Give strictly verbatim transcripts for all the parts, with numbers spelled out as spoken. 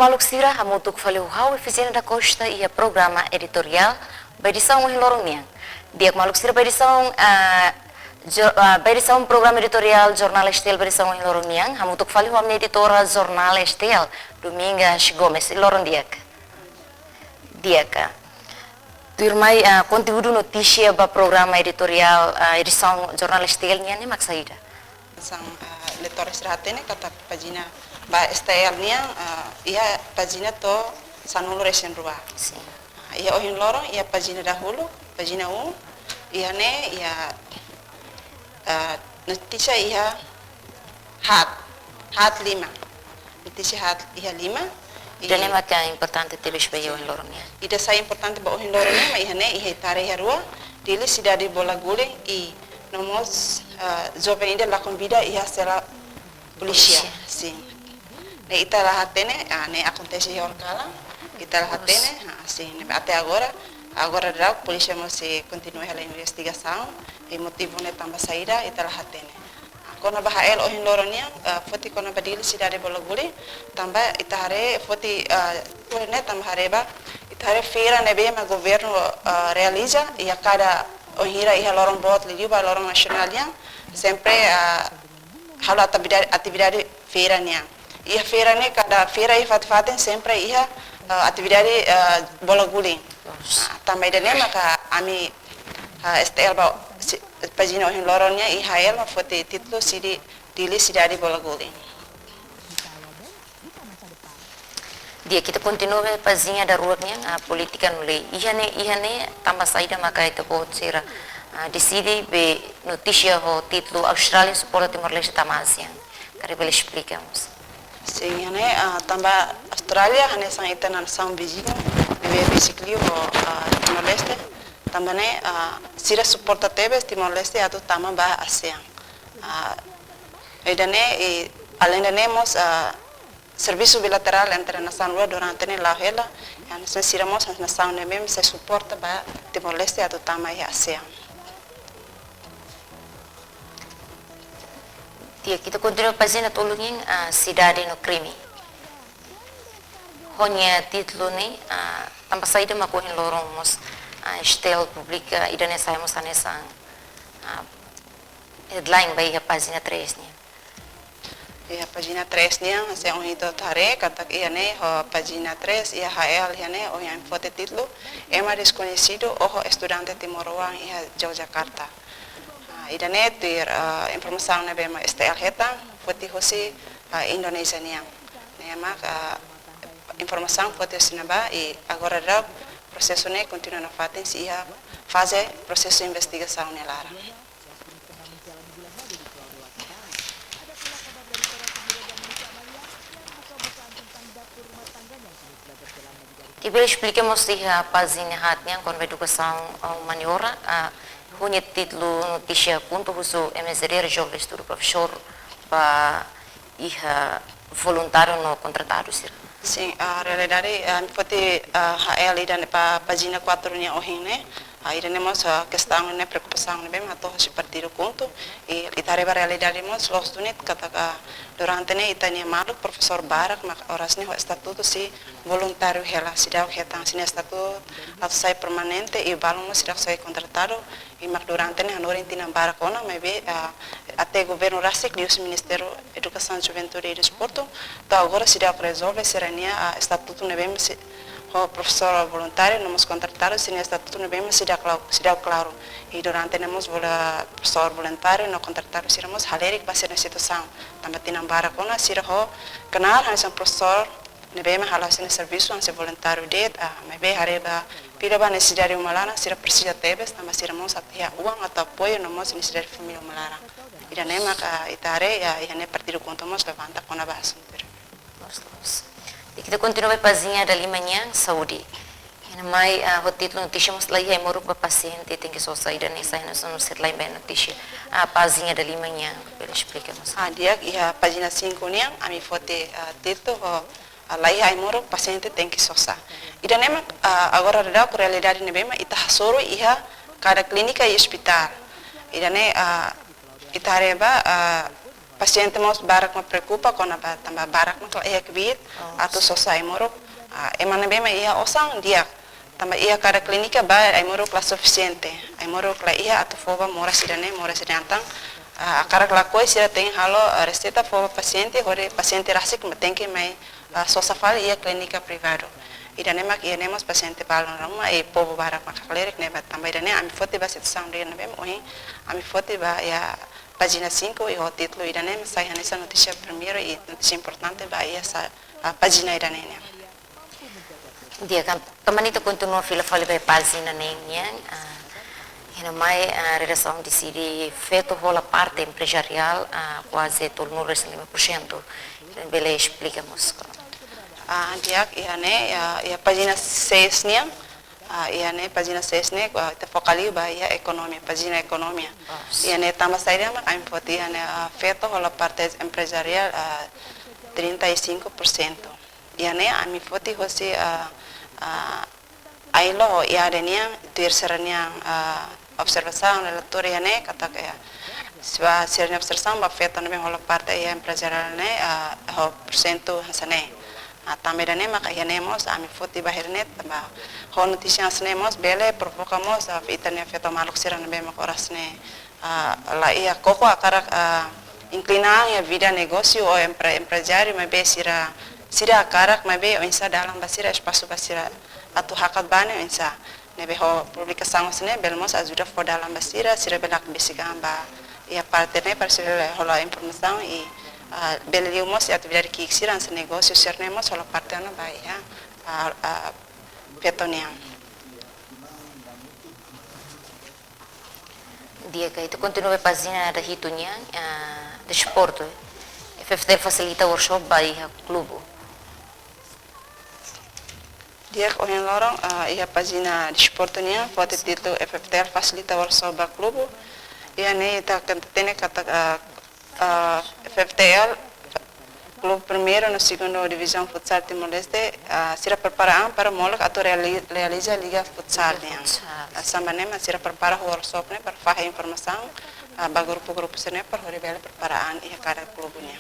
Maluk sira, hamutuk fali ho ha'u Efisiena da Costa iha programa editoriál ba edisaun ohin loron nian. Di'ak maluk sira, ba edisaun, ah, jo-, ah, ba edisaun programa editoriál Jornál S T L ba edisaun ohin loron nian, hamutuk fali ho ami editora Jornál S T L, Domingas Gomes. Loron di'ak. Di'ak. Tuirmai, ah, konteúdu notísia ba programa editoriál, ah, edisaun Jornál S T L nian ne'e mak saida? Hanesan, ah, leitór sira hatene katak pájina ba S T L nian, ah, iha pájina to'o sanulu-resin-rua. Sin. Ah, iha ohin loron, iha pájina dahuluk, pájina um, iha ne'e, iha, ah, notísia iha haat, haat lima. Notísia haat iha lima. Ida-ne'e maka importante tebes ba iha ohin loron nian. Ida sai importante ba ohin loron nian, mak iha ne'e, iha ita haree iha rua, Dili sidade bola guling i no mós, ah, joven ida lakon vida iha sela polísia. Polísia. Sin. Ne'e ita la hatene, ah, ne'e akontese iha horikalan, ita la hatene, ah, sin, ne'e até agora, agora daudaun polísia mós sei kontinua hela investigasaun, i motivu ne'e tanba saida, ita la hatene. Ah, kona-ba H L ohin loron nian, ah, foti kona-ba Dili sidade bola guling, tanba ita haree foti, ah, tuir ne'e tanba haree ba, ita haree feira ne'ebé mak governu, ah, realiza, iha kada ohin hira iha loron boot liuliu ba loron nasionál nian, sempre, ah, halo atividade, atividade feira nian. Iha feira ne'e kada feira iha fatin-fatin sempre iha, eh, atividade, eh, bola guling. Loos. Ah, tanba ida-ne'e maka ami, ah, S T L ba si-, pájina ohin loron nian iha H L mak foti títulu sidi Dili sidade bola guling. Di'ak, ita kontinua ba pájina daruak nian, ah, polítika no lei. Iha ne'e, iha ne'e, tanba saida maka ita-boot sira, ah, deside be notísia ho títulu Austrália suporta Timor-Leste tama ASEAN. Karik bele esplika mós. Sin, iha ne'e, ah, tanba Austrália hanesan ita-nia nasaun viziñu, ne'ebé besik liu ho, ah, Timor-Leste. Tanba ne'e, ah, sira suporta tebes Timor-Leste atu tama ba ASEAN. Ah, ida-ne'e, i alende ne'e mós, ah, servisu bilaterál entre nasaun rua durante ne'e la'o hela, i hanesan sira mós nasaun ne'ebé mak sei suporta ba Timor-Leste atu tama iha ASEAN. Di'ak, ita kontinua pájina tolu nian, ah, sidade no krime. Ho nia títulu ne'e, ah, tanba saida mak ohin loron mós, ah, S T L publika ida-ne'e sai mós hanesan, ah, headline ba iha pájina três nian. Iha pájina três nian, se ohin ita haree, katak iha ne'e, ho pájina três, iha H L iha ne'e, ohin ami foti títulu, Ema deskoñesidu oho estudante timoroan iha Yogyakarta. Ah, ida-ne'e tuir, ah, informasaun ne'ebé mak S T L hetan, foti husi, ah, Indonézia nian. Ne'e mak, ah, informasaun foti husi ne'ebá, i agora daudaun prosesu ne'e kontinua nafatin sei iha faze prosesu investigasaun nia laran. Di'ak, bele esplika mós iha pájina haat nian kona-ba edukasaun, ah, umaniora, ah, ho nia títulu notísia KHUNTO husu M S D R jovens tudu profesór ba iha voluntáriu no kontratadu sira. Sin, ah, realidade, ah, foti, ah, H L ida-ne'e ba pájina quatro nian ohin ne'e. Ah, ida-ne'e mós, ah, kestaun ne'e preokupasaun ne'ebé mak hato'o husi partidu KHUNTO. I ita haree ba realidade mós loos duni katak durante ne'e ita-nia maluk profesór barak mak oras ne'e ho estatutu sei voluntáriu hela, seidauk hetan sira-nia estatutu atu sai permanente i balun mós seidauk sai kontratadu. I mak durante ne'e hanorin tinan barak ona, maibé, ah, até governu rasik liuhusi Ministériu Edukasaun, Juventude i Desportu, to'o agora seidauk rezolve sira-nia, ah, estatutu ne'ebé mak sei ho profesór voluntáriu no mós kontratadu, sira-nia estatutu ne'ebé mak seidauk klau-, seidauk klaru. I durante ne'e mós vol-, profesór voluntáriu no kontratadu sira mós halerik ba sira-nia situasaun. Tanba tinan barak ona sira ho knaar hanesan profesór ne'ebé mak hala'o sira-nia servisu hanesan voluntáriu de'it, ah, maibé haree ba fila ba nesesidade uma laran, sira presiza tebes, tanba sira mós atu iha oan atu apoiu no mós nesesidade família uma laran. Ida-ne'e maka ita haree, ah, iha ne'e partidu KHUNTO mós levanta kona-ba asuntu ida-ne'e. Loos, loos. Di'ak, ita kontinua ba pájina dalima nian, saúde. Iha ne'e mai, ah, ho títulu notísia mós laiha ai-moruk ba pasiente tenke sosa, ida-ne'e sai hanesan headline ba notísia, ah, pájina dalima nian, bele esplika mós. Ah, di'ak, iha pájina cinco nian, ami foti, ah, títulu ho, ah, laiha ai-moruk pasiente tenke sosa. Ida-ne'e mak, ah, agora daudaun realidade ne'ebé mak ita hasoru iha kada klínika i ospitál. Ida-ne'e, ah, ita haree ba, ah, pasiente mós barak mak preokupa kona-ba tanba barak mak la iha kbiit, oh, atu sosa ai-moruk. Ah, ema ne'ebé mak iha osan di'ak. Tanba iha kada klínika ba ai-moruk la sufisiente. Ai-moruk la iha atu fó ba moras ida-ne'e, moras ida-ne'e entaun, ah, hakarak lakohi sira tenke halo, ah, reseita fó ba pasiente, hodi pasiente rasik mak tenke mai, ah, sosa fali iha klínika privadu. Ida-ne'e mak iha ne'e mós pasiente balun ruma, i povu barak mak haklerik ne'ebá. Tanba ida-ne'e ami foti ba situasaun ida-ne'ebé mak ohin ami foti ba iha pájina cinco i ho títulu ida-ne'e mak sai hanesan notísia primeiru i notísia importante ba iha sa-, ah, pájina ida-ne'e nian. Di'ak, entaun ita kontinua fila fali ba pájina neen nian, ah, iha ne'e mai, ah, redasaun deside feto hola parte emprezariál, ah, kuaze tolunulu-resin-lima por sentu. Bele esplika mós ka? Ah, di'ak, iha ne'e, iha, iha pájina seis nian, ah, iha ne'e pájina seis ne'e, ah, ita foka liu ba iha ekonomia, pájina ekonomia. Oh, iha ne'e tanba saida mak ami foti iha ne'e, ah, feto hola parte emprezariál, ah, trinta e cinco por cento. Iha ne'e ami foti hosi, ah, ah, Ailo ho Iade nian, tuir sira-nia, ah, observasaun, relatóriu iha ne'e katak, eh, sira-nia observasaun ba feto ne'ebé hola parte iha emprezariál ne'e, ah, ho porsentu hanesan ne'e. Ah, tanba ida-ne'e maka iha ne'e mós ami foti ba iha ne'e tanba ho notísia hanesan ne'e mós bele provoka mós, ah, ita-nia feto maluk sira ne'ebé mak oras ne'e, ah, la iha koko hakarak, ah, inklina an iha vida negósiu ou empre-, emprezáriu, maibé sira, sira hakarak, maibé oinsá dalan ba sira, espasu ba sira atu hakat ba ne'e oinsá. Ne'ebé ho publikasaun hanesan ne'e bele mós ajuda fó dalan ba sira, sira bele hakbesik an ba iha parte ne'e para sira hola informasaun i, ah, bele liu mós iha atividade ki'ik sira hanesan negósiu sira-ne'e mós hola parte ona ba iha, ah, ah, feto nian. Di'ak, ita kontinua ba pájina dahitu nian, ah, desportu. F F T L fasilita workshop ba iha klubu. Di'ak, ohin loron, ah, iha pájina desportu nian, foti títulu F F T L fasilita workshop ba klubu. Iha ne'e ita hatene katak, ah, ah, F F T L, Klube Primeira no Segunda Divisão Futsal Timor-Leste, ah, sira prepara an para molok atu reali-, realiza Liga Futsal nian. Futsal. Ah, sira prepara workshop ne'e para fahe informasaun, ah, ba grupu-grupu sira-ne'e para hodi bele prepara an iha kada klube nian.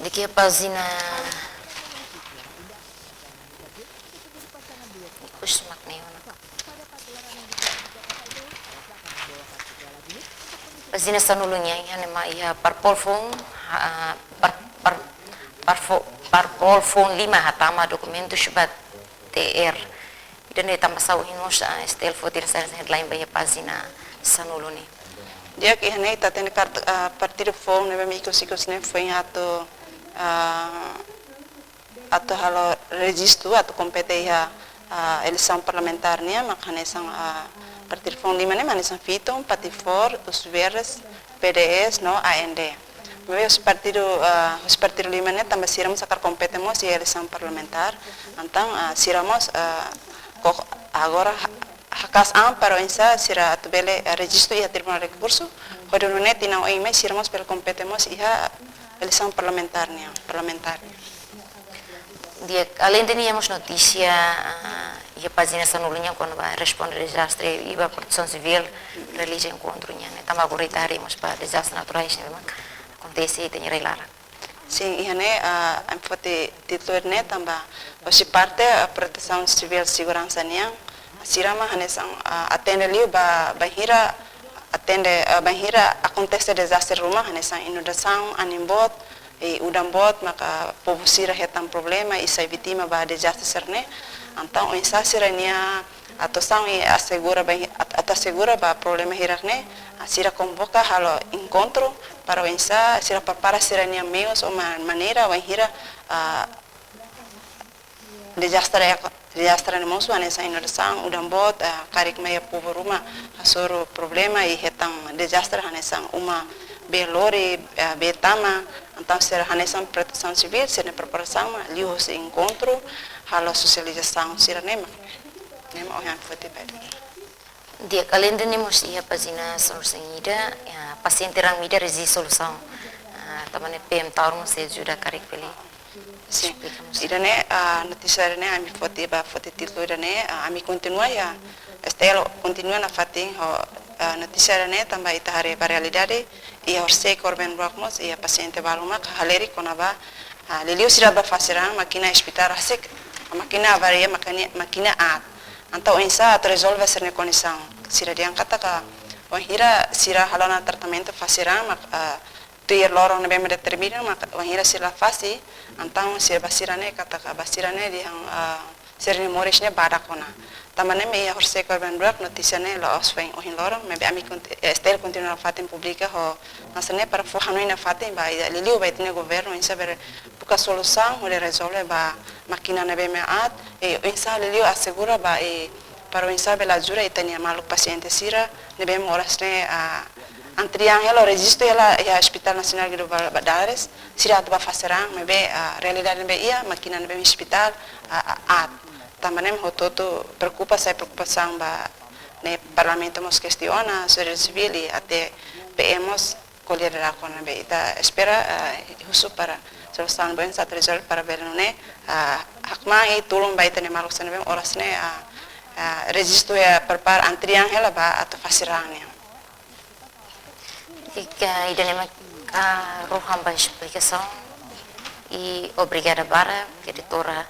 Di'ak, pájina Kus mak ne ona. Pájina sanulu nian iha ne'e mak iha Parpol Foun, ha, par, par, Parfo-, Parpol Foun lima hatama dokumentus ba T R. Ida-ne'e tanba sá ohin mós, ah, S T L foti hanesan headline ba iha pájina sanulu ne'e. Di'ak, iha ne'e ita hatene katak, ah, Partidu Foun ne'ebé mak ikus-ikus ne'e foin atu, ah, atu halo rejistu atu kompete iha, ah, eleisaun parlamentár nian, mak hanesan, ah, Partidu Foun lima ne'e mak hanesan Fitun, Patifor, Os Verdes, P D S no A N D. Maibé husi partidu, ah, husi Partidu lima ne'e tanba sira mós hakarak kompete mós iha eleisaun parlamentár. Entaun, ah, sira mós, ah, kok agora ha-, haka'as an para oinsá sira atu bele, eh, rejistu iha Tribunál Rekursu, hodi nune'e tinan oin mai sira mós bele kompete mós iha eleisaun parlamentár nian, parlamentár nian. Di'ak, aleinde ne'e iha mós notísia, ah, iha pájina sanulu nian kona-ba responde dezastre i ba Protesaun Sivíl realiza enkontru nian, ne'e tanba agora ita haree mós ba dezastre naturais ne'ebé mak akontese iha ita-nia rai-laran. Sin, iha ne'e, ah, ami foti títulu ne'e tanba husi parte, ah, Protesaun Sivíl Seguransa nian, sira mak hanesan, ah, atende liu ba, bainhira atende, ah, bainhira akontese dezastre ruma, hanesan inundasaun, anin boot, i udan boot, maka povu sira hetan problema, i sai vítima ba dezastre sira-ne'e. Entaun, oinsá sira-nia atuasaun i asegura ba, at-, atu asegura ba problema hirak-ne'e, ah, sira konvoka halo enkontru para oinsá sira prepara sira-nia meius ou ma-, maneira bainhira, ah, dezastre, dezastre ne'e mosu hanesan inundasaun, udan boot, ah, karik mai iha povu ruma hasoru problema i hetan dezastre hanesan uma bee lori, ah, bee tama, entaun sira hanesan Protesaun Sivíl, sira-nia preparasaun mak liuhusi enkontru halo sosializasaun sira-ne'e mak. Ne'e mak ohin ami foti ba ida. Di'ak, aleinde ne'e mós iha pájina sanulu-resin-ida, ya, pasiente raan mak ida reziste solusaun. Ah, tanba ne'e P M Taur mós sei ajuda karik bele. Sin. Esplika mós. Ida-ne'e, ah, notísia ida-ne'e ami foti ba, foti títulu ida-ne'e, ah, ami kontinua iha, S T L kontinua nafatin ho, eh, notísia ne'e tanba ita haree ba realidade, iha horisehik korban-buak mós, iha pasiente balu mak halerik kona-ba, ah, liuliu sira ba fase raan, mákina ospitál rasik, mákina avaria, mákina, mákina aat. Entaun oinsá atu rezolve sira-nia kondisaun. Sira dehan katak, wainhira sira halo ona tratamentu fase raan, mak, ah, tuir loron ne'ebé mak determina, mak wainhira sira la fase, entaun sira ba sira-ne'e katak, ba sira-ne'e dehan, ah, sira-nia moris ne'e badak ona. Tanba ne'e mak iha horisehik korban-buak notísia ne'e la'ós foin ohin loron, maibé ami konti-, eh, S T L kontinua nafatin publika ho, hanesan ne'e para fó hanoin nafatin ba ita liuliu ba ita-nia governu, oinsá bele buka solusaun hodi rezolve ba mákina ne'ebé mak aat, i oinsá liuliu asegura ba, i para oinsá bele ajuda ita-nia maluk pasiente sira ne'ebé mak oras ne'e, ah, antrian hela, rejistu hela iha Hospital Nasionál Guido Valadares, sira atu ba fase raan, maibé, ah, realidade ne'ebé iha, mákina ne'ebé iha ospitál, ah, ah, aat. Tanba ne'e mak hotu-hotu preokupa, sai preokupasaun ba ne'e Parlamentu mós kestiona, sosiedade sivíl i até P M mós ko'alia dadauk kona-ba ne'e. Ita espera, ah, husu para solusaun ba oinsá atu rezolve para bele nune'e, ah, hakmaan i tulun ba ita-nia maluk sira ne'ebé mak oras ne'e, ah, ah, rejistu iha, prepara antrian hela ba atu fase raan nian. Ika, ida-ne'e mak, ah, rohan ba esplikasaun i obrigada barak, editora